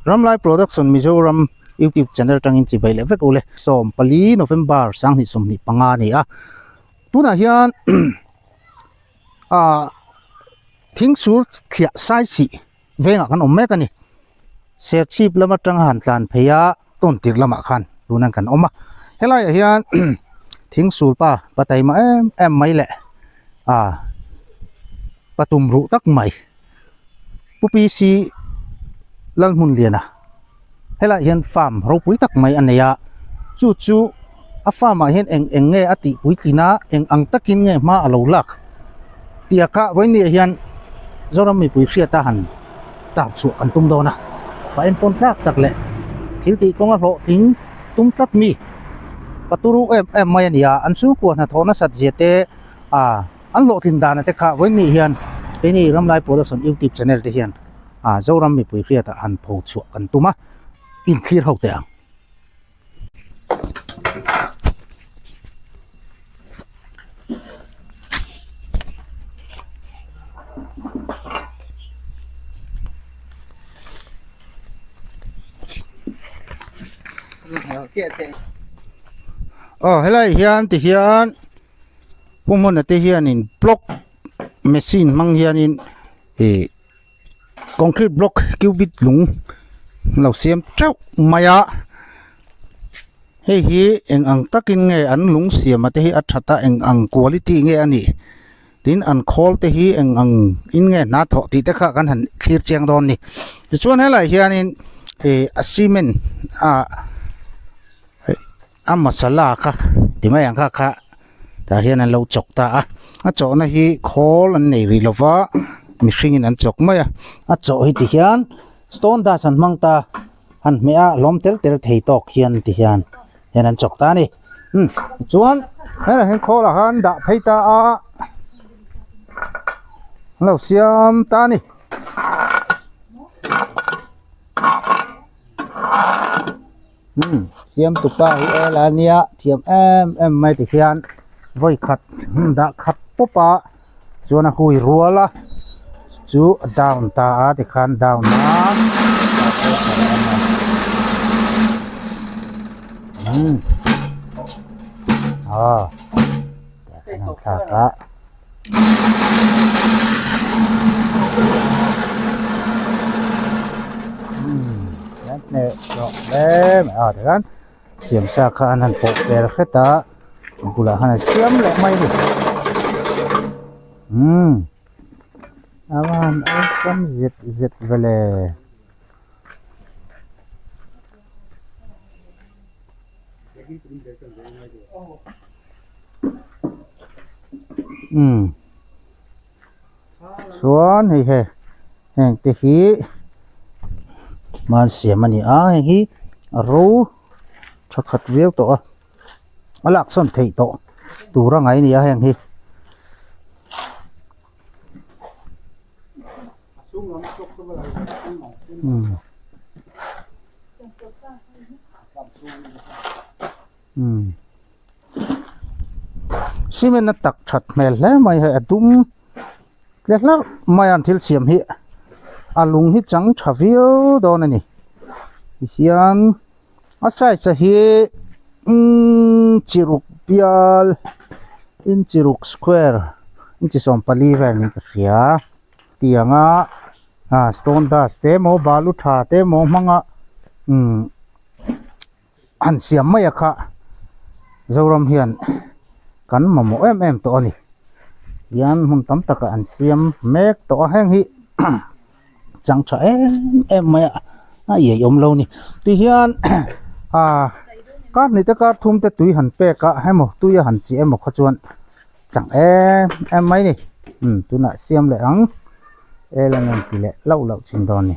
Ramlai Production Mizoram YouTube channel atangin chibai leh vek ule. 14 November 2025 a ni a. Tunah hian ah thingsul thliah sai sih vengah kan awm mek a ni. Serchhip lam atanga han tlan phei a tawn tirh lamah khan tunan kan awm a. Helaiah hian thingsul pa pa taima em em mai leh ah pa tum ruh tak mai Pu PC Lalhmunliana helaiah hian farm ropui tak mai a nei a chu chu a farm ah hian eng eng nge a tih puitlin a eng ang takin nge hma a lo lak tih a kha vawiin hian Zoram mipui hriata han tar chhuah kan tum dawn a pa entawn tlak tak leh thil tih kawnga hlawhtling tum tlat mi pa turu em em mai a ni a an chhungkua hnathawh nasat zia te ah an hlawhtlin dan te kha vawiin hian keini Ramlai Production YouTube channel te hian ah Zoram mipui hriatah han pho chhuah kan tum a inthlir ho teh ang. Aw helai hian ti hian pu hmuna te hianin block machine hmang hianin ih concrete block cubic lung an lo siam teuh mai a hei hi eng ang takin nge an lung siam a te hi a that a eng ang quality nge a nih tin an khawl te hi eng ang in nge hna thawh tih te kha kan han thlir chiang dawn a ni tichuan helaiah hianin ih a cement ah a masala kha ti mai ang kha kha tah hian an lo chawk ta a a chawhna hi khawl an nei rih lo va mihringin an chawk mai a a chawh hi ti hian stone dust an hmang ta han hmeh a hlawm tel tel thei tawk hian ti hian hian an chawk ta a ni umm chuan helaiah hian khawl ah khan dah phei ta a an lo siam ta a ni. Umm siam tupa hi el a nia thiam em em mai ti hian vawi khat dah khat pawp a chuan a hui rual a chu a down ta a tikhan down a umm ah thlak a. Siam sa kha an han pawh vel hret a a bulah khan an siam leh mai a ni umm a va han awlsam zet zet vele. Umm chuan hei he heng te hi hman siam a ni a heng hi a ro tha khat viau tawh a a lak sawn theih tawh tur a ngai a ni a heng hi. Cement a tak that hmel hle mai hei a dum tle hlauh mai a an thil siam hi a lung hi chang tha viau dawn a ni tihian a size a hi imm chiruk bial inchi ruk square inchi 14 vel niin ka hria. Tianga ah stone dust te emaw balu tha te emaw hmanga umm han siam mai a kha Zoram hian kan mamawh em em tawh a ni hian hmun tam takah an siam mek tawh a heng hi chang tha em em mai a a iai awm lo a ni tihian ah kar hnih te kar thum te tui han pek a hemaw tui a han chih emaw kha chuan. Chang em em mai ni umm tunah siam leh ang el an rawn ti leh lauh lauh thin dawn ni.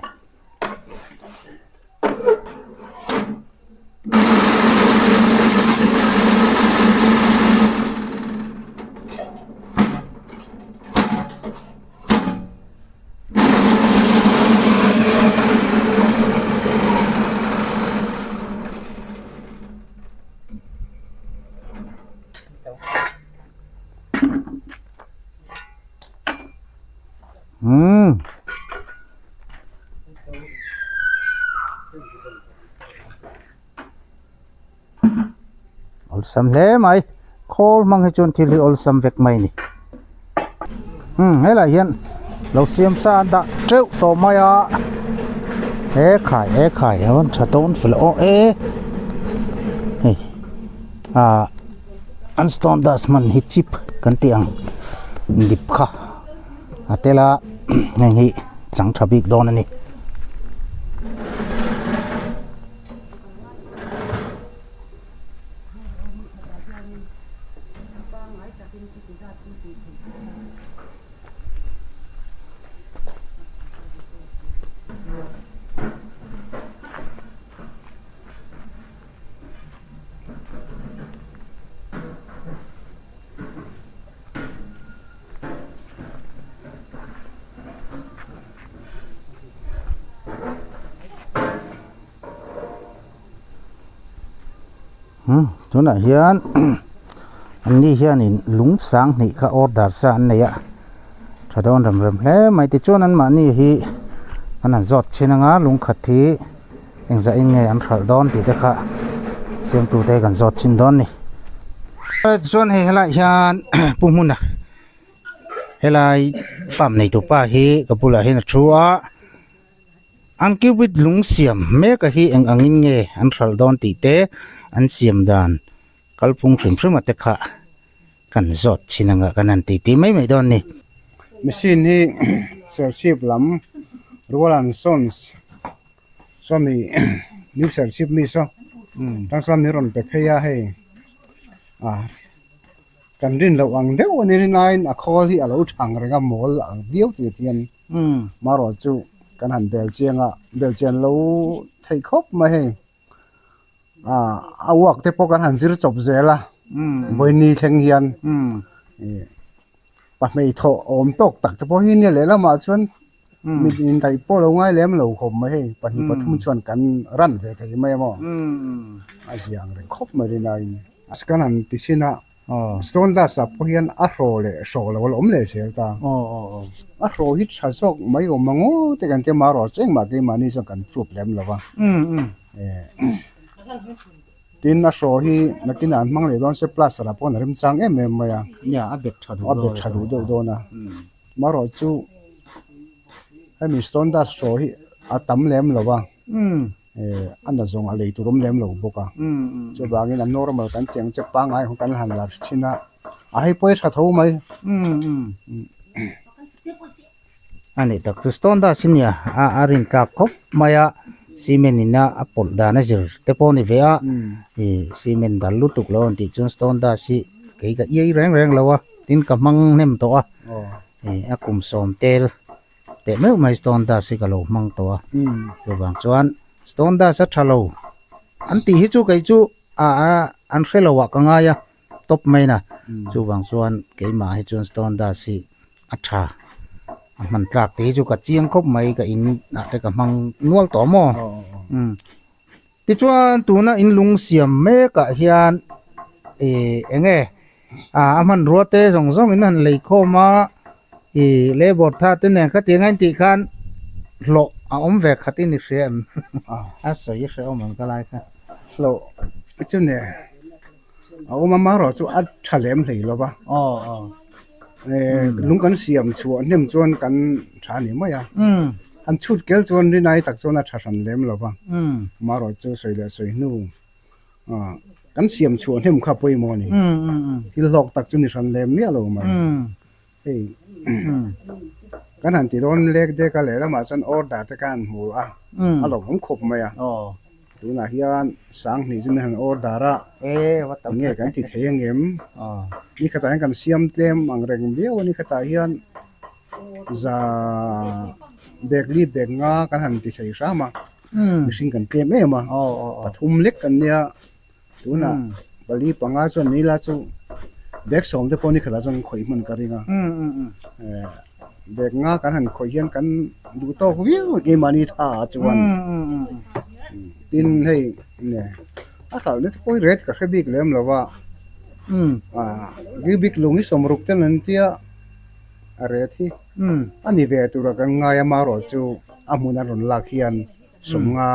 Umm. Awlsam hle mai khawl hmang hi chuan thil hi awlsam vek mai a ni umm helaiah hian lo siam sa an dah teuh tawh mai a he khai he khai a rawn tha dawn fel aw e hei ah an stone dust hman hi chip kan tih ang dip kha a tel a heng hi chang tha bik dawn a ni. Umm tunah hian an ni hianin lung sang hnih kha order sa an nei a tha dawn rem rem hle mai tichuan an mahni hi an han zawt thin anga lung khat hi engzah in nge an hralh dawn tih te kha siamtu te kan zawt thin dawn a ni. Chuan hei helaiah hian pu hmuna helai farm neitu pa hi ka bulah hian a thu a. An cubit lung siam mek a hi eng angin nge an hralh dawn tih te an siam dan kalphung hrim hrim a te kha kan zawt chin anga kan han titi mai mai dawn a ni. Machine hi Serchhip lam Rual and Sons sawmi New Serchhip mi saw tang chuan min rawn pe phei a hei ah kan rin loh ang deuh a ni rinaiin a khawl hi a lo thang reng a mawl ang viau tih hian. Marawh chu kan han bel chiang a bel chian lo theih khawp mai hei ah a uak te pawh kan han zir chawp zel a vawiini thleng hian ih pahmei thawh awm tawk tak te pawh hi nia lehlamah chuan mi indaih pawh lo ngai lem lo khawp mai hei pahnih pathum chuan kan ran ve thei mai a maw a zia ang reng khawp mai rinaiin kan han ti chhin a. Stone dust ah pawh hian a hraw leh hraw lo a la awm leh zel ta. A hraw hi tha zawk mai awm ang aw te kan tia marawh chu engmah keimahni chuan kan proof lem lo va. Tin a hraw hi nakinah an hmang leh dawn se plaster ah pawh a remchang em em mai a. A bet tha duh a bet tha duh deuh dawn a. Marawh chu hemi stone dust hraw hi a tam lem lo va. A na zawng a lei tur awm lem lo bawk a chuvangin a normal kan tih ang che pangngai ho kan han lar thin a a hei pawh hi tha tho mai. A nih tak chu stone dust hi nia a a rin tlak khawp mai a cement in a a pawlh dan a zir te pawh a ni ve a ih cement dal lutuk lo an tih chuan stone dust hi kei ka iai reng reng lo a tin ka hmang hnem tawh a ih a kum sawm tel. Teh meuh mai stone dust hi ka lo hmang tawh a chuvang chuan stone dust a tha lo an tih hi chu kei chu ah ah an hre lo ah ka ngai a tawp mai na chuvang chuan keimah hi chuan stone dust hi a tha a hman tlak te hi chu ka chiang khawp mai ka in ah te ka hmang nual tawh maw umm tichuan tuna in lung siam mek ah hian ih eng nge ah a hmanrua te zawng zawng in han lei khawm a ih labour tha te nen khatiang a intih khan hlawh a awm ve khat in i hria em a sawi hre awm ang ka lai kha hlawh chu ne a awm a marawh chu a tha lem hlei lo va lung kan siam chhuah hnem chuan kan tha a ni mai a han chhut kel chuan rinai tak chuan a tha hran lem lo va marawh chu sawi leh sawi hnu. Kan siam chhuah hnem kha pawimawh a ni. Thil hlawk tak chu ni hran lem miah lo mai. Hei kan han ti dawn lek dek a lehlamah chuan order te kha an hmu a, a lo awm khawp mai a. Tunah hian Sanghnih chu min han order a, enge kan ti thei angem? Ni khatah hian kan siam tlem ang reng viau a, ni khatah hian za bag li bag nga kan han ti thei hram a. Mihring kan tlem em a pathum lek kan nia tunah pali panga chuan ni la chu bag sawm te pawh ni khatah chuan khawih hman ka ring a bag nga kan han khawih hian kan duh tawk viau keimahni tha ah chuan tin hei a hralhna te pawh hi rate ka hre bik lem lo va bik lung hi sawmruk ten an tia a rate hi a ni ve tura kan ngai a marawh chu. A hmun an rawn lak hian sawmnga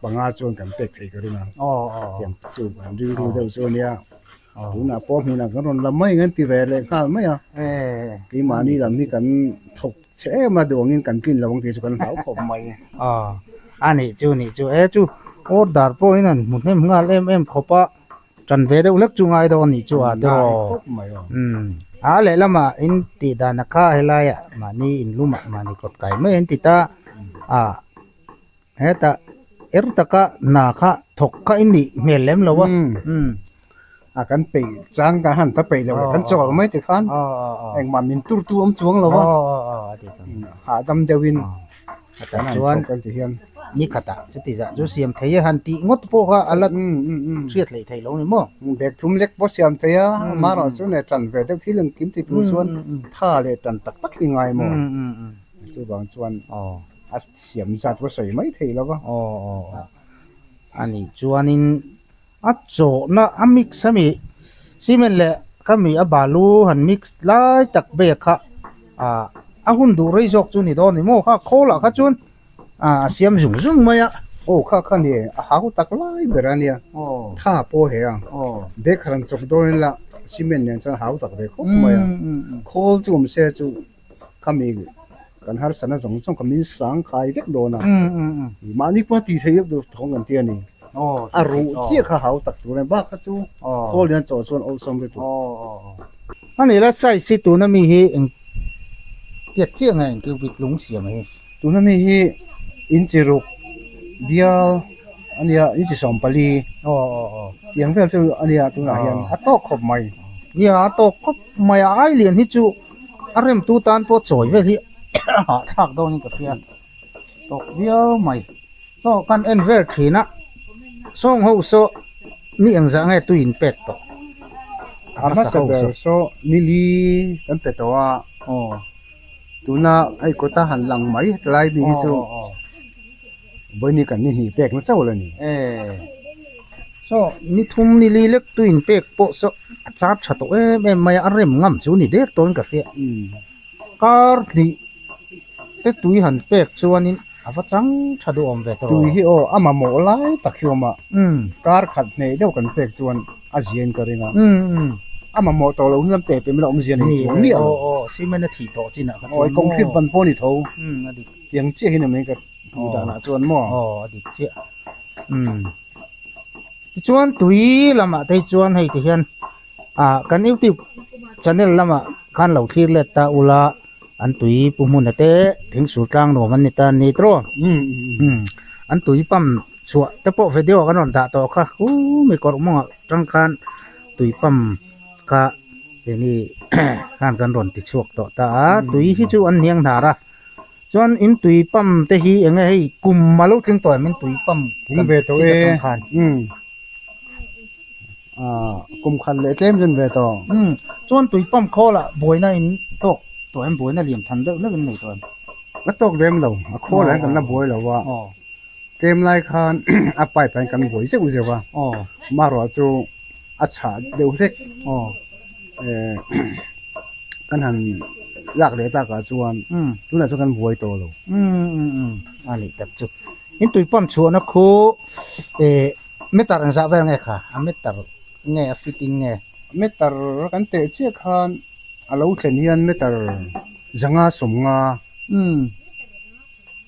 panga chuan kan pek thei ka ring a. Tiang chu kan rilru deuh chu a nia. Tunah pawh hmunah kan rawn la mai ang an ti ve leh nghal mai a. Keimahni lam hi kan thawk chhe em a duh angin kan tlin lo ang tih chu kan hlau khawp mai. A nih chu nih chu e chu order pawhin an hmu hnem nghal em em khawp a. Tan ve deuh lek chu ngai dawn nih chu a tiraw. A lehlamah in tih dan a kha helaiah mahni in lumah mahni kawt kai mai an ti ta a hetah er taka hna kha thawk kha i nih hmel lem lo a. A kan peih chang kan han ta peih lo leh kan chawl mai ti khan engmah min tur tu awm chuang lo a hahdam deuhin kan han thawk kan ti hian. Ni khatah chuti zah chu siam thei a han tih ngawt pawh kha a la hriat hleih theih lo ni maw? Bag thum lek pawh siam thei a, amaherawhchu chu ne tan ve deuh thil engkim ti tur chuan tha leh tan tak tak hi ngai maw? Chuvang chuan a siam zat pawh sawi mai thei lo va. A nih chuanin a chawhna a mix a mi cement leh khami a balu han mix lai tak vel kha ah a hun duh rei zawk chu ni dawn ni maw kha khawl ah kha chuan ah a siam zung zung mai a. Aw kha kha ni a hau tak lai ber a nia tha pawh he a bag han chawk dawn ila cement nen chuan hau tak ve khawp mai a khawl chu awm se chu khami kan harsatna zawng zawng kha min sang khai vek dawn a mahni pawh a tih theih deuh deuh thawng kan ti a ni a ruh chiah kha hau tak tur a ni bak kha chu khawl hian chawh chuan awlsam lutuk. A ni la size hi tuna mi hi eng tiat chiah nge engkim bik lung siam hi. Tuna mi hi inchi ruk bial a nia inchi 14 tiang vel chu a nia tunah hian a tawk khawp mai. Nia a tawk khawp mai a ai lian hi chu. A remtu tan pawh chawi vel hi a hahthlak dawnin ka hria tawk viau mai. Saw kan en vel thin a, sawng ho saw ni engzah nge tui in pek tawh? A hmasa ber saw ni li kan pe tawh a, tuna hei kawta han lang mai hetlai mi hi chu vawiin hi kan ni hnih pek na chauh la ni. Saw ni thum ni li lek tui in pek pawh saw a char tha tawh em em mai a, a rem ngam chu ni der tawhin ka hria. Kar hnih te tui han pek chuanin a va chang tha duhawm ve tawh. Tui hi aw a mamawh lai tak hi awm a, kar khat hneh deuh kan pek chuan a ziain ka ring a, a mamawh tawh loh hian pe pe mai la awmzia nei chuang miah lo. Aw aw cement a thih tawh chinah kha chuan maw. Aw concrete ban pawh a ni tho. Tiang chiah hi ni mai ka hmuh danah chuan maw. Aw a dik chiah. Tichuan tui lamah te chuan hei ti hian ah kan youtube channel lamah khan lo thlir let ta ula an tui pu hmun te thing sul tlang nuam an ni ta ni tawh an tui pump chhuah te pawh video kan rawn dah tawh kha u mi kawrh mawngah tang khan tui pump kha keini khan kan rawn ti chhuak tawh ta a tui hi chu an hniang hnar a. Chuan in tui pump te hi eng nge hei kum a lo tling tawh em in tui pump kan ve tawh e khan ah kum khat leh tlem chuan ve tawh chuan tui pump khawl ah buaina in tawk tawh em buaina liam than deuh hlek in nei tawh em a tawk lem lo a khawl ah hian kan la buai lo a tlem lai khan a pipe ah hian kan buai zeuh zeuh a marawh chu a chhah deuh hlek eh Kan han lak leh takah chuan tunah chuan kan buai tawh lo. A nih tak chu. In tui pump chhuahna khu eh meter engzah vel nge kha? A meter nge a fit in nge? Meter kan teh chiah khan a lo thlen hian meter zanga 50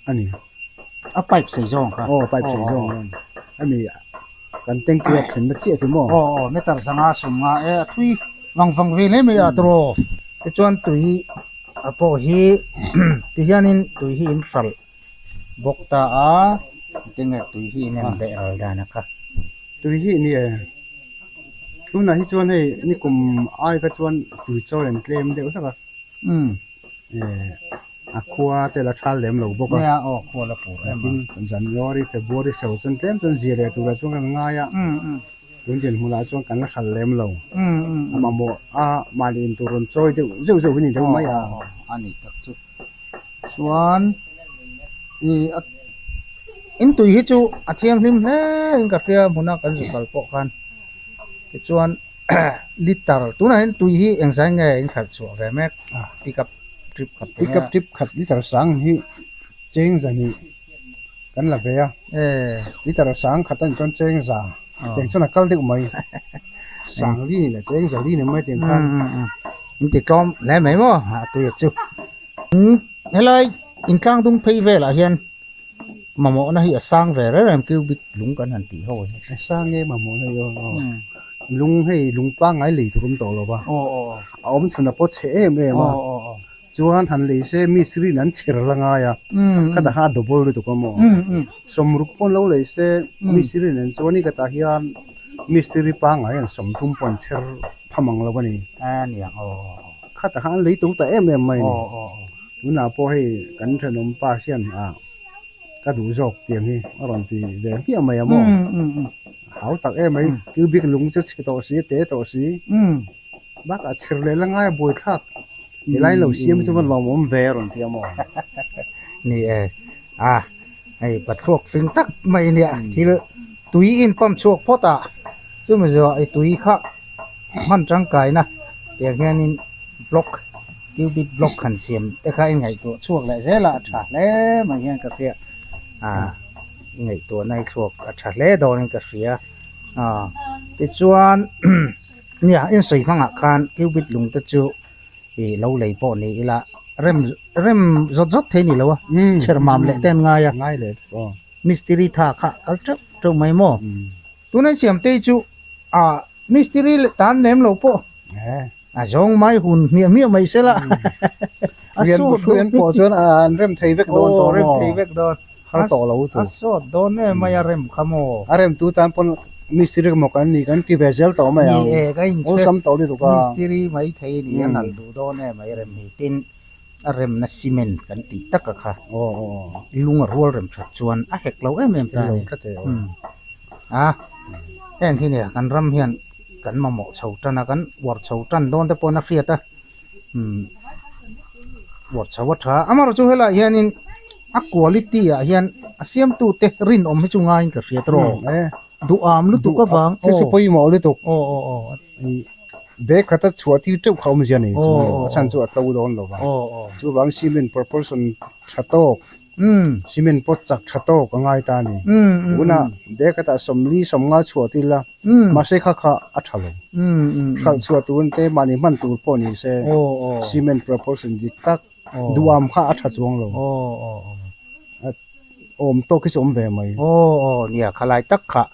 a ni. A pipe sei zawng kha? Aw pipe sei zawng kha. Hemi kan tanky a thlenna chiah khi maw? Aw aw meter 150 e a thui. Vang vang ve hle mai a tawh tichuan tui a pawh hi ti hianin tui hi in hralh bawk ta a tinge tui hi in en leh ral dan a kha. Tui hi ni e tunah hi chuan hei nikum ai kha chuan tui chawi an tlem deuh hlek a a khua te la thal lem lo bawk a nia aw khua la pur em a January February chho chuan tlem chuan zir leh turah chuan kan ngai a. Tun dinhmunah chuan kan la hral lem lo. A mamawh a mahni in tur rawn chawi deuh zeuh zeuh hi ni deuh mai a. A ni tak chu. Chuan i a in tui hi chu a thianghlim hle in ka hria hmuna kan zu kal pawh khan. Tichuan liter tunah hian tui hi engzai nge in khalh chhuah ve mek pick up trip khat Pick up trip khat liter sang hi cheng zahnih. Kan la ve a. Liter sang khat a nih chuan cheng za tiang chuan a kal deuh mai. Sang li leh cheng za li ni mai tiang khan. In ti tlawm hle mai maw a tui a chu. Helai intlang dung phei velah hian mamawhna hi a sang ve reng reng cubic lung kan han tih ho hi. A sang e mamawhna hi aw. Lung hei lung pangngai lei tur awm tawh lo va. A awm chhun a pawt chhe em em a. Chuan han lei se mistri in an chher la ngai a, khatah khan a double lutuk a maw? Sawmruk pawn lo lei se mistri nen chuan i khatah hian mistri pangngai an sawmthum pawh an chher pham ang lo a ni. Khatah khan an lei to ta em em mai a ni. Tunah pawh hei kan thenawm pa hian ah ka duh zawk tiang hi a rawn ti ve hmiah mai a maw? Hau tak em mai, cubic lung chu chhe tawh si, te tawh si. Bakah chher leh la ngai a buaithlak. Helai lo siam chu va lawmawm ve a rawn ti a maw? Ni e, a hei pathluak fing tak mai nia thil tui in pump chhuak phawt a, chumi zawh i tui kha hman tangkaina tiang hianin block cubic block han siam te kha i ngaihtuah chhuak leh zel a, a tha hle mai hian ka hria a i ngaihtuahna i thluak a tha hle dawnin ka hria a tichuan. Nia, insawi hmangah khan cubit lung te chu ih lo lei pawh ni ila rem rem zawt zawt thei ni lo a, chher mam leh te an ngai a, mistiri tha kha kal teuh teuh mai maw? Tuna insiam te hi chu ah mistiri leh tan lem lo pawh a zawng mai hun hmiah hmiah mai sela a sawt dawn pawh chuan an rem thei vek dawn tawh maw? Rem thei vek dawn. Har tawh lo tu. A sawt dawn em mai a rem kha maw? A rem tu tan pawn mistiri maw kan ni kan ti ve zel tawh mai ang. Ni e ka in awlsam tawh lutuk a. Mistiri mai thei ni a nal duh dawn em mai rem hi tin a remna cement kan tih tak a kha lung a rual rem that chuan a hek lo em em ta a ni. A heng hi nia kan ram hian kan mamawh chho tan a kan uar chho tan dawn te pawhin a hriat a. Uar chho a tha amaherawhchu chu helaiah hianin a quality ah hian a siamtu te rinawm hi chu ngaiin ka hria tawh duham lutuk avang aw chu pawimawh lutuk aw aw aw bag khata chhuah tir teuh kha awmzia nei chu a chhan chu a to dawn lo va chuvang cement proportion tha tawk Cement pawt chak tha tawk a ngai ta a ni. Tunah bag atah sawmli sawmnga chhuah tir la, mahse kha kha a tha lo. Hralh chhuah tur te mahni hman tur pawh ni se cement proportion dik tak duham kha a tha chuang lo. Awm tawk hi chu awm ve mai. Aw nia khalai tak kha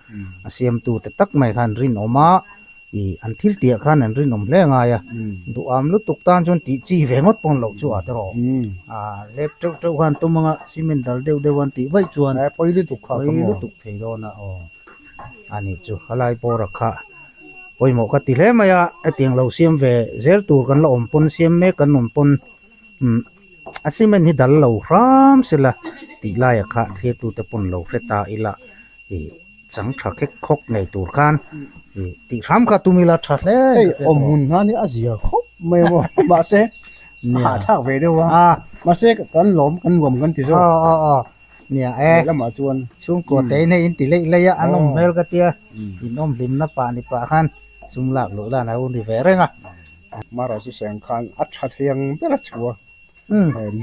a siamtu te tak mai khan rinawm a. Ih an thil tih ah khan an rinawm hle ngai a, duham lutuk tan chuan tih chi ve ngawt pawn loh chu a te rawh. Ah lep teuh teuh khan tum anga cement dal deuh deuh an tih vaih chuan pawi lutuk kha pawi lutuk thei dawn a aw a nih chu helai bawra kha pawimawh ka ti hle mai a, hetiang lo siam ve zel tur kan la awm pawn siam mek kan awm pawn umm a cement hi dal lo hram sela tih laiah kha thlir tute pawn lo hre ta ila. Ih chang tha khek khawk ngei tur khan ih tih hram kha tum ila tha hle. Hei awm hun hna hi a zia khawp mai a maw mahse a hahthlak ve deuh a mahse kan lawm kan nuam kan ti zawk. Aw aw aw nia e lamah chuan chhungkaw te in hei in ti leih leih a an awm hmel ka tia in awm hlimna pah ni pah khan sum lak luh dan a lo ni ve reng a. Mara chu seng khan a tha thei ang ber a chhuah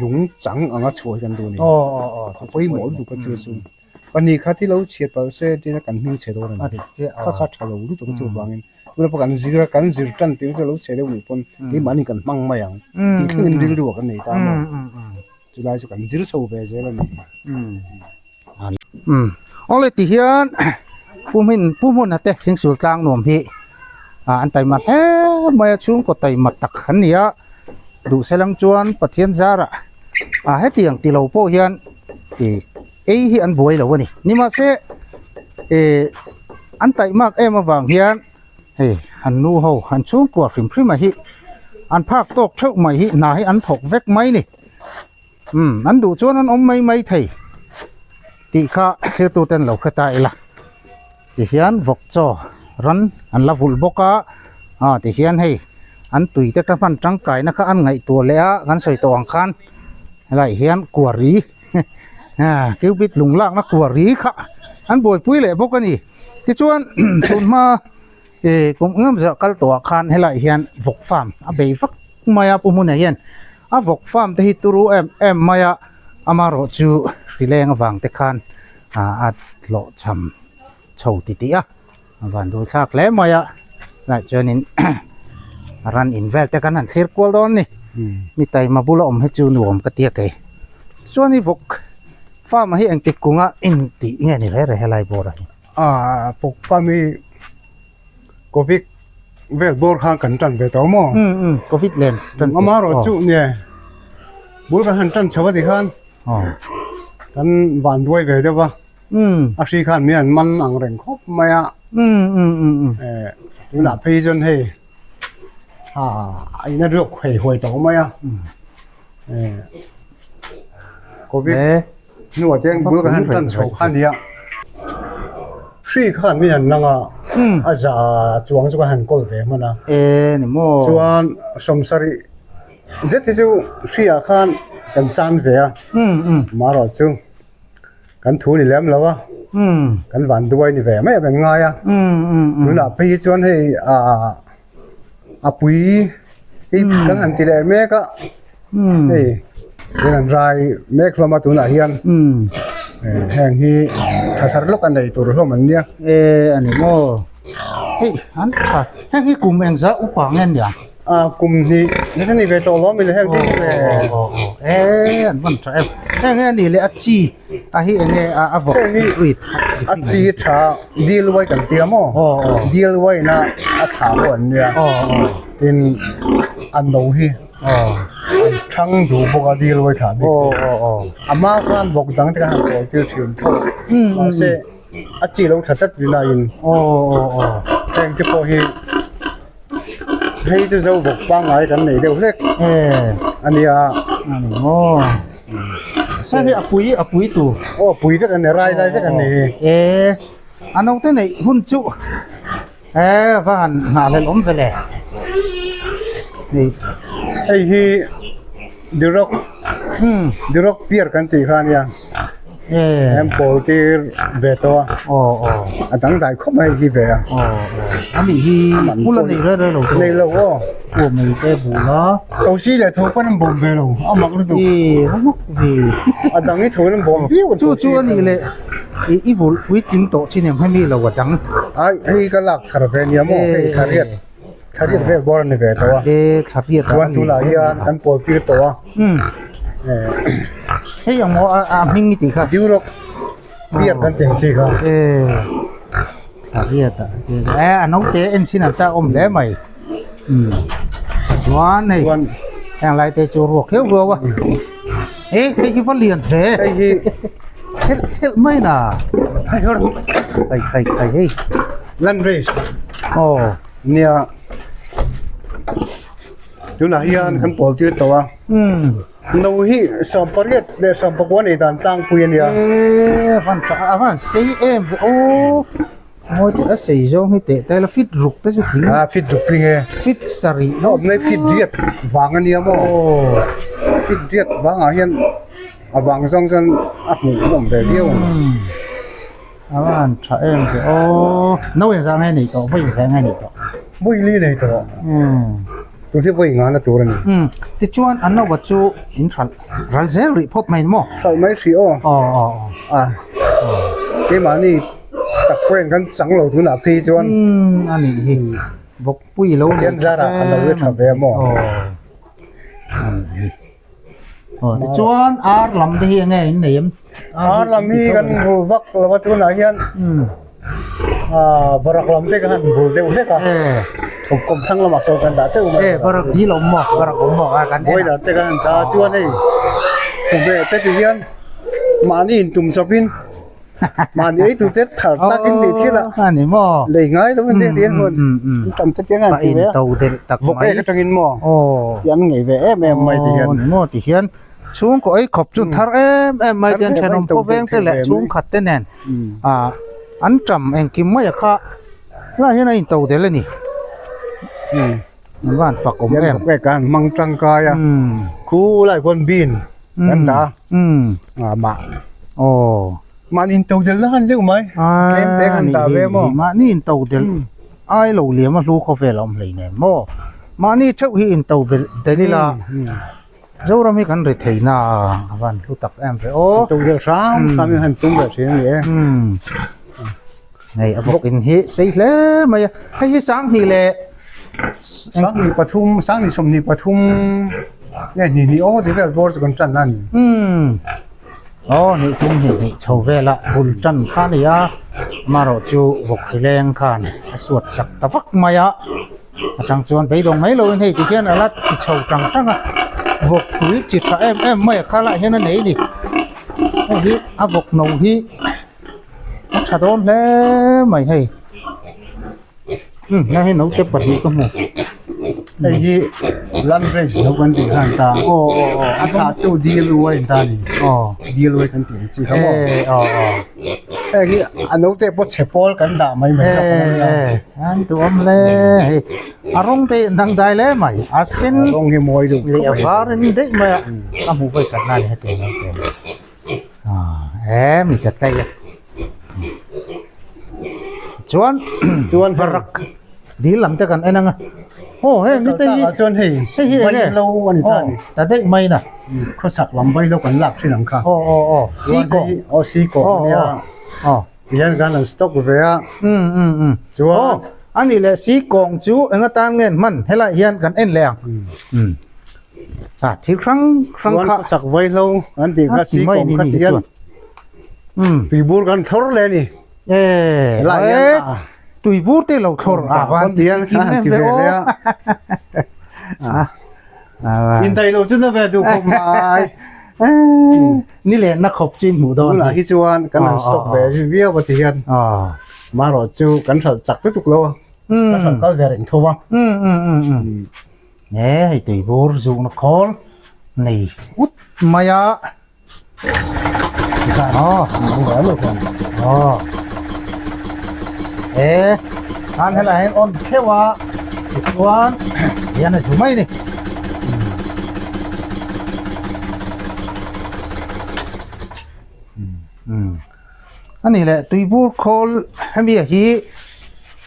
lung chang anga chhuah hi kan duh a ni. A pawimawh lutuk a chu chu. Pahnih kha ti lo chhiat palh se tiin kan hming chhe dawn a ni. Kha kha tha lo lutuk a chuvangin tuna pawh kan zir a kan zir tan tir chu lo chhe deuh nih pawn keimahni kan hmang mai ang tih thlengin rilru ah kan nei ta maw. Chulai chu kan zir chho ve zel a ni. Awle ti hian Pu Hmin Pu Hmuna te Thingsul tlang nuam hi an taima hle mai a chhungkaw taima tak an ni a duhselang chuan Pathian zarah hetiang ti lo pawh hian ih ei hi an buai lo a ni nimahse ih an taihmak em avang hian hei an nu ho an chhungkua hrim hrim a hi an phak tawk theuh mai hi hna hi an thawk vek mai ni umm an duh chuan an awm mai mai thei tih kha thlir ten lo hre ta ila tihian vawk chaw ran an la vulh bawk a ah tihian hei an tui te ka hman tangkaina kha an ngaihtuah leh a kan sawi tawh ang khan helaiah hian kuari cupid lung lakna kuari kha an buaipui leh bawk a ni tichuan tunhma ih kum engemaw zah kal tawh ah khan helaiah hian vawk farm a bei vak mai a pu hmunah hian a vawk farm te hi turu em em mai a amaherawhchu hrileng avang te khan. A hlawhchham chho titih a a van dul thlak hle mai a tunah chuanin ran in vel te kan han thlir kual dawn a ni mi taima bula awm hi chu nuam ka tia kei chuan i vawk farm ah hi engtik kunga intih nge ni reh reh helai bawr ah hian. Aaa vawk farm hi covid vel bawr khan kan tan ve tawh maw? Um um covid len tan Amaherawh chu nge bul kan han tan chho a ti khan kan van duai ve deuh a a hri khan mi an man ang reng khawp mai a eh tunah phei chuan hei a in a ruak hei huai tawh mai a eh covid hnuah te bul kan han tan chho kha a nia hri khan mi an lang a a za chuang chu kan han kawl ve hman a chuan sawmsarih Zet hi chu hriah khan kan chan ve a, marawh chu kan thu ni lem lo a, kan van duai ni ve mai a kan ngai a, tunah phei hi chuan hei ah a pui hi kan han ti leh mek a, hei kan han rai mek hlawm a tunah hian heng hi tha thar lawk a nei tur hlawm an nia. E a ni maw hei an tha heng hi kum engzah upa nge nia? A kum hnih nasa ni ve tawh lo mi le heng te chu le. E an van tha em. Heng hi ani le a chi a hi enge a a vawk rit. A chi tha dil wai kan tia maw. Dil wai na a thla pawh an nia. Tin a no hi an thang duh bawk a dil wai thla bik chu. A hma khan vawk dang te khan han kawl tir thin tho. Mahse a chi lo tha tlat rin aiin heng te pawh hi Hei chu zo bawk pangngai kan nei deuh hlek a nia. Ani maw. Hei hi a pui a pui tur. Aw a pui vek a ni rai lai vek a ni. E a naute neih hun chu e va han nghah hlelh awm ve le. Hei hei hi Duroc Duroc pier kan tih kha a nia. Em pawl tir ve tawh a. Aw aw. A dangdai khawp mai hi ve a. Aw aw. A nih hi bul a nei rei rei lo. Nei lo aw. Aw mai te bul a. Tho si leh tho pawn an bawm ve lo. A mak lutuk. I a mak ve. A dang hi tho in an bawm viau. Chu chu a nih leh i i vulh puitling tawh chin em hemi lo a dang. Ai hei ka lak chhar ve nia maw hei thla riat thla riat vel bawr a ni ve tawh a. E thla riat a. Chuan tunah hian kan pawl tir tawh a. Hei ang maw a hming i tih kha. Duroc beer kan tih ang chi kha. E thla riat a e a naute en chin an chak awm hle mai. Chuan hei heng lai te chu ruak hiau ruau a. E hei hi va lian hle. Hei hi thelh thelh mai na. Hei hei hei hei hei. Land race. Aw. Nia. Tunah hian kan pawl tir tawh a. No hi sawmpariat leh sawmpakua nei dan tlangpui a nia. E van tha a van sei em ve aw. Mawi teh a sei zawng hi teh taila fit ruk te chu tling. A fit ruk tling e. Fit sarih. A awm nei fit riat vang a nia maw. Fit riat vangah hian a vang zawng chuan a hmuh awm ve viau ang. A van tha em ve aw. No engzah nge nei tawh vawi engzah nge nei tawh. Vawi li nei tawh. Tun hi vawi ngana tur a ni. Tichuan an nawa chu in hralh ral zel rih phawt mai maw? Hralh mai hrih aw. Aw aw aw. Keimahni tak pawhin kan chang lo tunah phei chuan. A nih hi. Bawkpui lo nei Pathian zarah a lo i tha ve maw? Aw. A nih hi. Aw tichuan ar lam te hi enge in nei em? Ar lam hi kan bul vak lo a tunah hian ah varak lam te kan han bul deuh hlek a kawm thlang lamah sawn kan dah teuh mai e varak dil awm maw varak awm maw a kan en a boiler te kan han dah a chuan hei chawhmeh te ti hian mahni intum chawpin Mahni ei tur te thar takin tih thil a. A ni maw? Lei ngai lo in ti hian tam te tiang an ti ve a. To del tak mai. Vawk ek atangin maw? Aw. Ti an ngei ve em em mai ti hian. Ni maw ti hian chhungkaw ei khawp chu thar em em mai ti hian thenawm pawh veng te leh chhungkhat te nen ah an tam engkim mai a kha lai hian a in to del a ni. An van fak awm em. Vawk ek an hmang tangkai a. Khu lai khawn bean kan dah a. A mah. Aw. Mahni in to del na han deuh mai. Tlem te kan dah ve maw. Mahni in to del ai lo liam a hlu khawvel a awm hlei nen maw. Mahni theuh hi in to del ila. Zoram hi kan ri thei na a van hlu tak em ve aw. Tum vel hram hram in han tum ve thin a ni e. Hei a bawk in hi sei hle mai a, hei hi sanghnih leh sanghnih pathum sanghnih sawmhnih pathum nge hnih hnih aw ti vel bawr chu kan tan a ni. Aw hnih thum hnih hnih chho vela bul tan kha a ni a, amaherawh chu vawk hi leng khan a suat sak ta vak mai a. Atang chuan beidawng mai loin hei tikhian a la ti chho tang tang a, vawk tui chi tha em em mai a khalai hian a nei a ni. Hei hi a vawk no hi a tha dawn hle mai hei. Umm hei hi naute pahnih ka hmu. Hei hi land race no kan tih khan ta. Aw aw aw a thlah tu dil uai an ta a ni. Aw dil uai kan tih ang chi kha maw. Aw aw. Hei hi a naute pawh chhe pawl kan dah mai mai zawk a nia. An duhawm hle hei a rawng te dang dai hle mai a sen rawng hi mawi deuh leh a var in daih mai a ka hmuh vawi khat na ni heti ang te e mi ka tlai a chuan chuan varak dil lam te kan en anga aw hei mi te hi chuan hei hei hi vai lo ani ta ni ta daih mai na khawsak lam vai lo kan lak thin ang kha aw aw aw si ko aw si ko nia aw Tihian kan han stock ve a. Um um um. Chuan. Aw, a nih leh si kawng chu eng atan nge an hman? Helaiah hian kan en leh ang. Um. Ah, thil hrang hrang kha. Chuan chak vai hlo an tih kha si kawng kha tihian. Um. Tuibur kan thlawr leh a ni. E, Helaiah hian a. Tuibur te lo thlawr a van tihian kha han ti ve leh a. Ah. Indaih lo chu na ve duh khawp mai. Ni leh na khawp chin hmuh dawn. Tunah hi chuan kan han stock ve viau a ti hian. Marawh chu kan hralh chak lutuk lo a. Kan hralh kal ve reng tho a. E hei tuibur zukna khawl nei ut mai a. E khan helai hian on theuh a tichuan hian a zu mai a ni. A nih leh tuibur khawl hemi a hi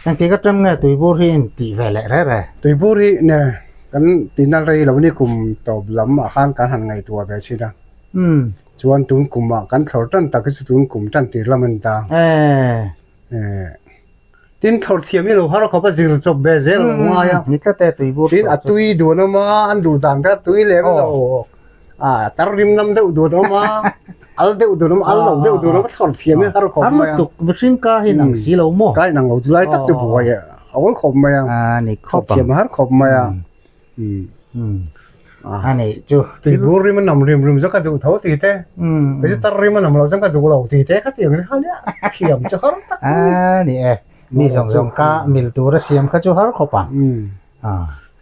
engtik atang nge tuibur hi in tih ve leh reh reh? Tuibur hi ne kan tihna rei lo ni kum tawp lam ah khan kan han ngaihtuah ve thin a. Chuan tun kum ah kan thlawr tan tak hi chu tun kum tan tir lam a ni ta. Tin thlawr thiam hi lo har khawp a zir chawp ve zel lo ngai a. Ni tlat e tuibur. Tin a tui duan awm a an duh dan kha tui lem lo. A tar rim lam deuh duan awm a al deuh duan awm a al lo deuh duan awm a thlawr thiam hi har khawp mai a. Har lutuk mihring ka hi nang si lo maw. Ka inang lo chu lai tak chu buai a awl khawp mai a. A ni khawp ang. Thlawr thiam har khawp mai a. A nih chu. Tuibur rim a nam rim rim zawk a duh tho ti te. Kei chu tar rim a nam lo chuan ka duh lo ti te kha tiang hi kha nia thiam chu har tak a ni e. Mi zawng zawng ka mil tur a siam kha chu har khawp ang.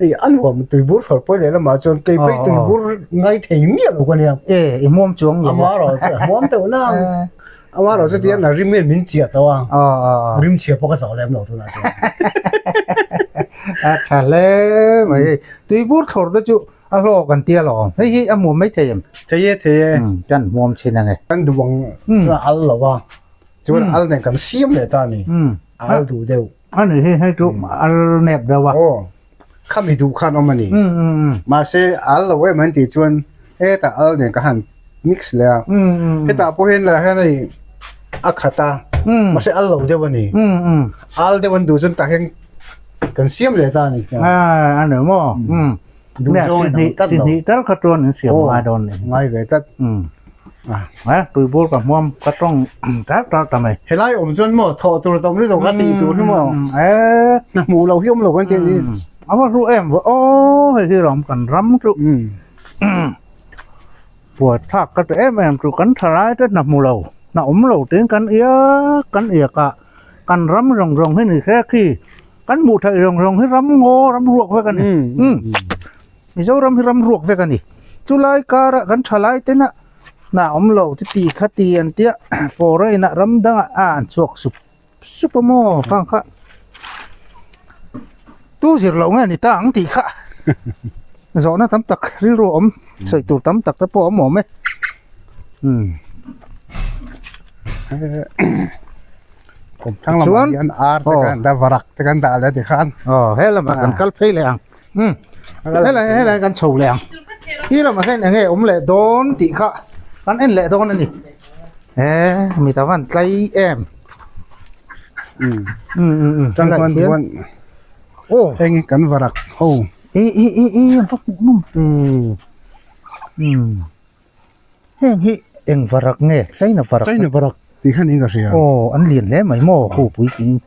Hei a nuam tuibur thlawr pawi leh lamah chuan kei phei tuibur ngai thei miah lo ka nia. E i hmuam chuang lo. Amarawh chu a hmuam deuh nang. Amarawh chu tiang a rim hian min chiah tawh a. Rim chhia pawh ka zawh lem lo tunah chuan. A tha hle mai hei. Tuibur thlawr te chu a hlawk an tia lo. Hei hi a hmuam mai thei em? Thei e thei e. Kan hmuam thin ang e. Kan duh ang chuan a al lo a. Chuan al nen kan siam leh ta a ni. A al duh deuh. A ni hi hei chu al nep deuh a. Aw. Khami duh khan awm a ni. Mahse al lo em an tih chuan hetah al nen ka han mix leh a. Hetah pawh hian lah hian hei a khat a. Mahse al lo deuh a ni. Al deuh an duh chuan tah hian kan siam leh ta a ni. A ni maw? Duh zawng in ang tlat lo. Tihnih tal kha chuan in siam ngai dawn ni. Ngai ve tlat. A tuibur ka hmuam ka tawng tar tar ta mai. Helai awm chuan maw thawh tur tam lutuk ka tih tur hi maw. E na hmuh lo hi awm lo kan tih ni. A va hlu em va aw hei hi ram kan ram chu. Buai thlak ka ti em em chu kan thalai te hna hmu lo hna awm lo tiin kan iak kan iak a kan ram zawng zawng hi ni se khi kan hmuh theih zawng zawng hi ram ngaw ram ruak vek a ni. Mizoram hi ram ruak vek a ni. Chulai karah kan thalai tena hna awm lo chu ti kha ti an tia foreign ah ram dangah a an chhuak sup sup a maw khang kha tu zir loh nge ni ta ang tih kha zawhna tam tak rilru a awm sawi tur tam tak te pawh a awm awm e umm. Kum thang lamah hian ar te kan dah varak te kan dah leh tikhan. Aw he lamah kan kal phei leh ang. Umm helai helai kan chho leh ang. Khi lamah hian eng nge awm leh dawn tih kha kan en leh dawn a ni. E mi ta van tlai em. Um um um tang khan chuan aw heng hi kan varak ho. E e e e an va hmuh nawm ve. Um heng hi eng varak nge China varak. China varak tih kha niin ka hria. Aw an lian hle mai maw khu puitling.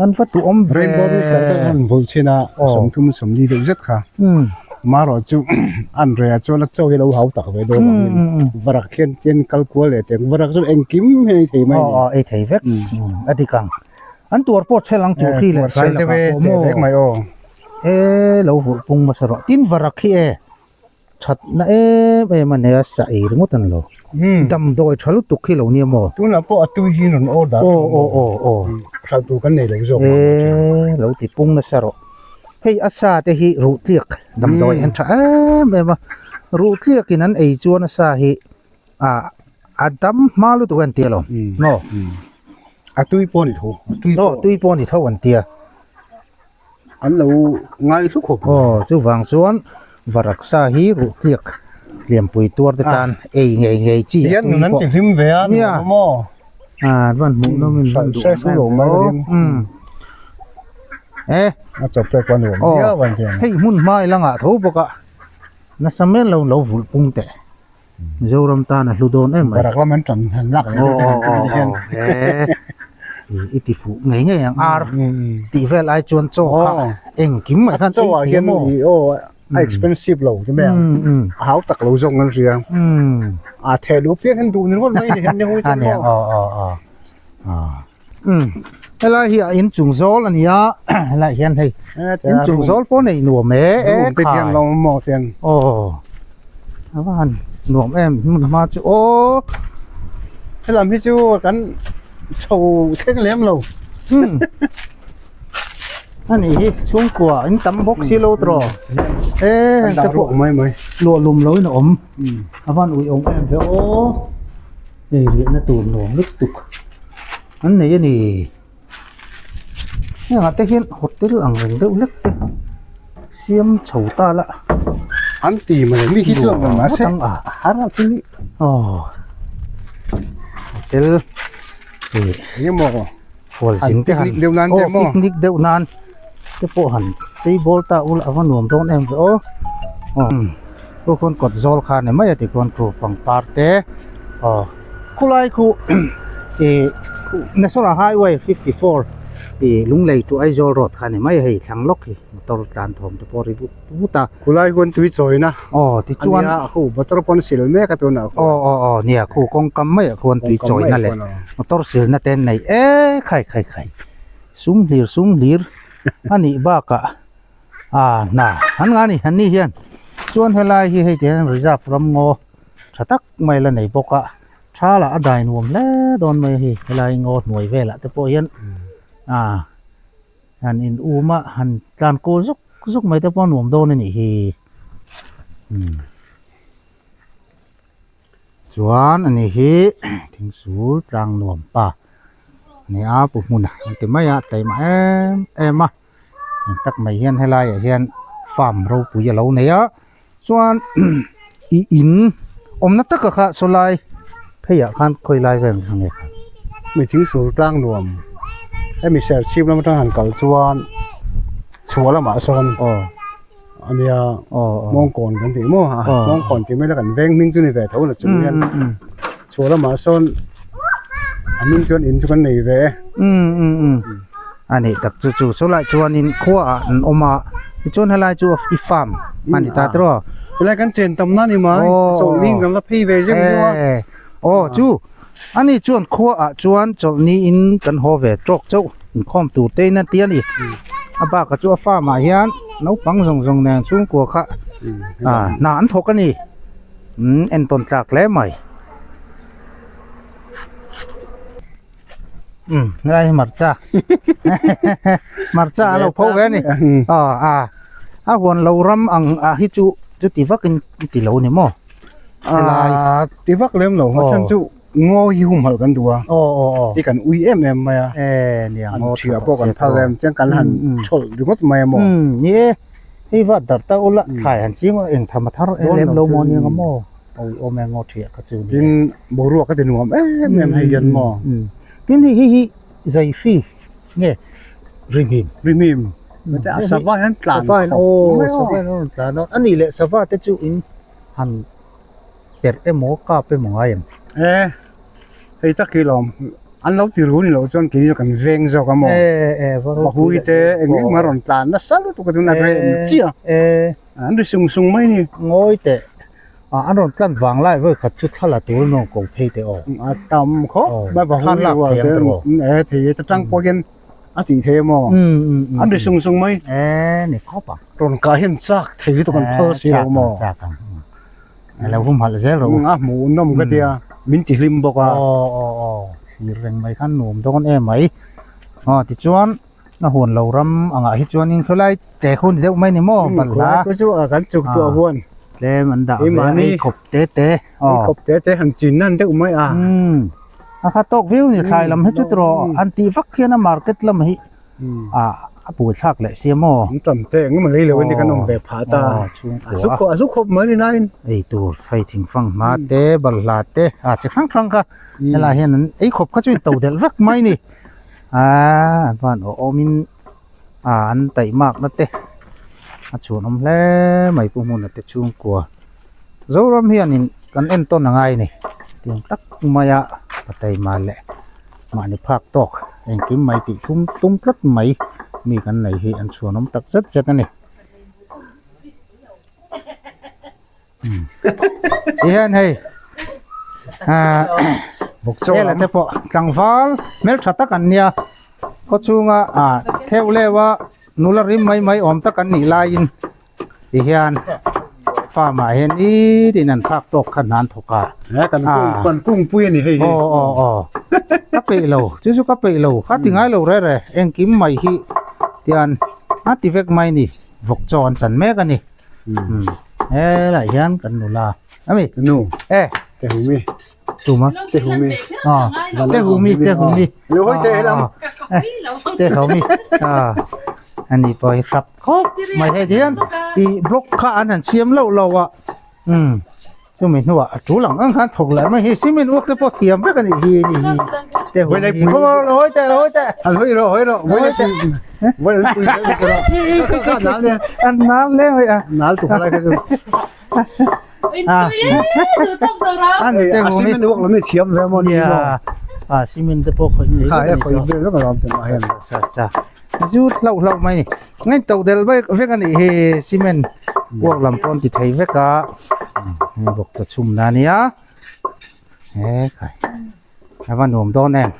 An va duhawm ve. Rainbow Rooster te khan vawlh chhin a 30 40 deuh zet kha. Marawh chu an reh ah chuan a chaw hi lo hau tak ve deuh avangin varak hian tian kal kual leh teh ang varak chu engkim hi a ei thei mai a ni. Aw ei thei vek a dik ang. An tuar pawh chhel ang chu khi leh tlai lakah pawh maw. Vek mai aw. E lo vulh pung hmasa rawh. Tin varak hi e Thatna em em a nia sa ei ringawt an lo. Damdawi tha lutuk khi lo nia maw? Tunah pawh a tui hi rawn order aw aw aw aw hralh tur kan nei lo zawk e lo ti pung nasa rawh. Hei a sa te hi ruh tliak damdawi an tha em em a ruh tliak in an ei chuan a sa hi a a dam hma lutuk an tia lo maw? A tui pawh a ni tho aw tui pawh a ni tho an tia. An lo ngai hlu khawp. Aw, chuvang chuan varaksa hi ruh tliak lianpui tuar te tan ei ngei ngei chi a tui pawh. Ti hlim ve a nia maw. A van hmuh nawm in van duh awm em aw. E. A chawp pek a nuam viau an tiang. Hei hmun hma i la ngah tho bawk a. Nasa mel lo lo vulh pung teh. Mizoram tan a hlu dawn em mai. Barak lam an tan han lak leh deuh te han ti hian. I ti fuh ngei ngei ang ar tih vel ai chuan chaw kha engkim mai khan chaw ah hian i aw a expensive lo ti mai ang a hau tak lo zawk an hria a theh luh piang hian duh ni ringawt mai ni hian ni hui chuan maw aw aw aw helai hi a inchung zawl a ni a helai hian hei inchung zawl pawh nei nuam e e khai aw a va han nuam em hmun hma chu aw helam hi chu kan chho thleng lem lo a nih hi chhungkua in tam bawk si lo tawh e te pawh mai mai luah lum lo in a awm a van ui awm em ve aw. Hei riahna tur nuam lutuk an nei a ni. Hengah te hian hotel ang reng deuh hlek te siam chho ta la. An ti mai mi hi chuan rawn mahse a har a thil hi. Aw hotel ih engemaw hualzin te han picnic deuh nan te maw picnic deuh nan te pawh han chei bawl ta ula a va nuam dawn em ve aw. Khu khawn kawt zawl kha a ni mai a tikhuan khu pangpar te aw khulai khu ih National Highway 54 ih Lunglei to Aizawl road kha a ni mai a hei thlang lawk hi motor tlan thawm te pawh a ri vut vut a. Khulai khuan tui chawina aw tichuan a nia a khu motor pawn sil mek a tunah khuan aw aw aw nia khu kawngkam maiah khuan tui chawina leh motor silna te an nei e khai khai khai sum hlir sum hlir a nih bakah. Ah hna an ngah a ni an ni hian chuan helai hi hei tih hian reserve ram ngaw tha tak mai la nei bawk a tha lah a dai nuam hle dawn mai a hei helai ngaw hnuai velah te pawh hian ah han in um a han tlan kual zuk zuk mai te pawh a nuam dawn a nih hi umm chuan ani hi thingsul tlang nuam pa a ni a pu hmuna an ti mai a taima em em a. Eng tak mai hian helai ah hian farm ropui a lo nei a chuan ih in awmna taka kha sawlai phei ah khan khawi lai vel ang nge mi thing sul tlang nuam hemi serchhip lam atang han kal chuan chhuah lamah sawn aw ania aw mawngkawn kan tih maw a mawngkawn tih mai la kan veng hming chu ni ve tho na chung hian chhuah lamah sawn a hming chuan in chu kan nei ve e. Um um um. A nih tak chu chu chulai chuanin khuaah an awm a tichuan helai chu i farm a ni ta tiraw. Helai kan chen tam na ni mai chawlhni kan la phei ve zeuh zeuh a. Aw chu ani chuan khuaah chuan chawlhni in kan haw ve tawk chauh inkhawm tur te in a ti a ni. A bakah chu a farm ah hian naupang zawng zawng nen chhungkua kha hna an thawk a ni. Entawn tlak hle mai. Um helai hi hmarcha hmarcha a lo pho ve a ni aw a a huan lo ram ang ah hi chu chuti vak in ti lo ni maw helai ti vak lem lo a chhan chu ngaw hi humhalh kan duh a aw aw aw hi kan ui em em mai a e nia ngaw thia pawh kan phal em chiang kan han chhawlh ringawt mai a maw um ni e. Hei vat darh ta ula thlai han ching ula eng tham a thar em lem lo maw nia nga maw awi awm e ngaw thiah kha chu nia. Tin boruak a ti nuam em em hei hian maw. Tin hei hi hi zai hri nge rimhim. Rimhim a sava hian tlan khawp aw sava hian an rawn tlan a ani leh sava te chu in han perh emaw kap emaw ngai em. E hei tak hi lawm an lo ti ru ni loh chuan keini chu kan veng zawk a maw vahui te eng eng a rawn tlan nasa lutuk a chuan a rem chiah an ri sung sung mai ni. Ngawi teh an rawn tlan vang lai vawi khat chu thla la tur an rawn ko phei teh aw. A tam khawp mai vahui rual te e thei e tang pawh hian a tih thei a maw an ri sung sung mai. E ni khawp ang. Rawn kah hian chak thei lutuk an phal si lo maw. Chak ang. Alo hum halh zel rawh u. A hmuh nawm ka tia min ti hlim bawk a. Aw aw aw thlir reng mai khan nuam dawn em mai. Aw tichuan a huan lo ram angah hi chuanin khawlai te khu ni deuh mai ni maw balhla. Khawlai chu a kan chuk chu a huan. Tlem an dah ve a ei khawp te te. Ei khawp te te han chin nan deuh mai a. A kha tawk viau ni thlai lam hi chu tiraw an tih vak hian a market lam hi a a buai thlak leh sia maw an tam te engemaw lei lo in kan awm ve phah ta a hlu khawp a hlu khawp mai ni nain ei tur thei thingfang hma te balhla te a chi hrang hrang kha helai hian an ei khawp kha chu in to delh vek mai ni a an van awh awm in a an taih mak na te a chhuan awm hle mai pu hmun a te chhungkua Zoram hian in kan entawn a ngai a ni tiang tak maia ka taima leh. Mahni phak tawk engkim mai tih thum tum tlat mai mi kan nei hi an chhuanawm tak zet zet a ni. Tihian hei ah Ela te pawh tlangval hmeltha tak an nia khaw chhunga ah theuh leuh a nula rim mai mai awm tak an nih laiin Tihian farm ah hian nitin an phak tawk kha hna an thawk a. He kan kung kan kungpui a ni hei hi. Aw aw aw ka peih lo chu chu ka peih lo kha ti ngai lo re re engkim mai hi tian a ti vek mai ni vawk chaw an chan mek a ni. Helaiah hian kan nula ami nu e te humi tuma te humi a te humi te humi lo hoi te helam te humi a ani pawh hi hrap khawp mai hei hian ih block kha an han siam loh lo a umm chumi hnuah a tul ang ang khan thawk leh mai hi cement work te pawh thiam vek a nih hi ni hi te humi lo hawi teh lo hawi teh han hawi rawh hawi rawh an nal leng mai a nal tu khalai kha chu cement work lam hi thiam ve maw ni maw a cement te pawh khawih thei vek a nih chu khawih ve vek a lawm te mah hian zut hlauh hlauh mai ni ngaih to del vek vek a nih hi cement work lam pawh an ti thei vek a hei bawk ta chhum na nia he khai a va nuam dawn em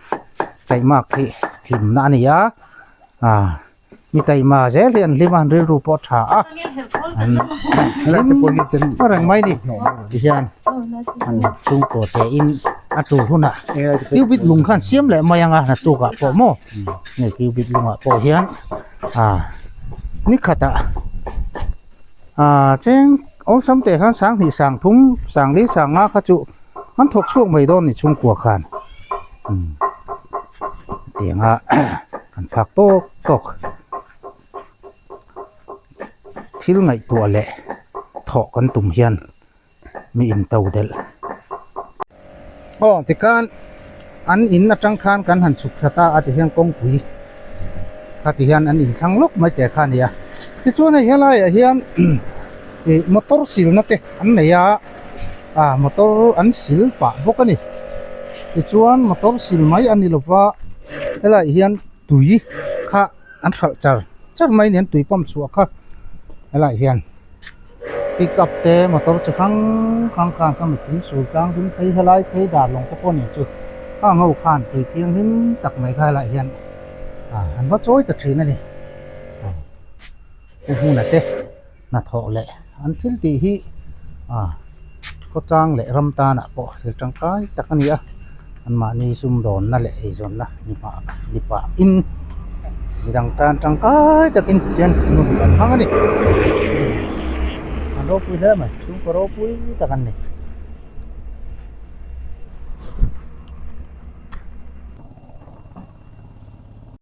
taihmak hi hlimna a ni a ah Mi taima zel hi an hlim a, an rilru pawh a tha a. An hlim reng mai ni. Tihian an chhungkaw te in a tur hunah cubit lung khan siam leh mai ang a naktukah pawh maw hei cubit lungah pawh hian ah ni khatah ah cheng awlsam teh khan sanghnih sangthum sangli sanga kha chu an thawk chhuak mai dawn ni chhungkua khan umm tianga. Kan phak tawk tawk thil ngaihtuah leh thawh kan tum hian mi in to delh. Aw tikhan an in atang khan kan han chhuk thla ta a ti hian kawngpui kha ti hian an inthlang lawk mai teh kha a ni a. Tichuan hei helaiah hian ih motor silna te an nei a, ah motor an sil pah bawk a ni. Tichuan motor sil mai a ni lova helaiah hian tui kha an hralh char char mai a ni an tui pump chhuah kha helaiah hian pick up te motor chi hrang hrang khan saw mipui sul tlang ding phei helai phei dar lawng te pawh a ni chu khang ho khan tui thianghlim tak mai kha helaiah hian ah an va chawi ta thin a ni. Pu Hmuna te hnathawh leh an thil tih hi ah khawchang leh ram tanah pawh thil tangkai tak a ni a anmahni sumdawnna leh eizawnna ni pah ni pahin midang tan tangkai takin hian nun an hmang a ni an ropui hle mai chhungkaw ropui tak an ni.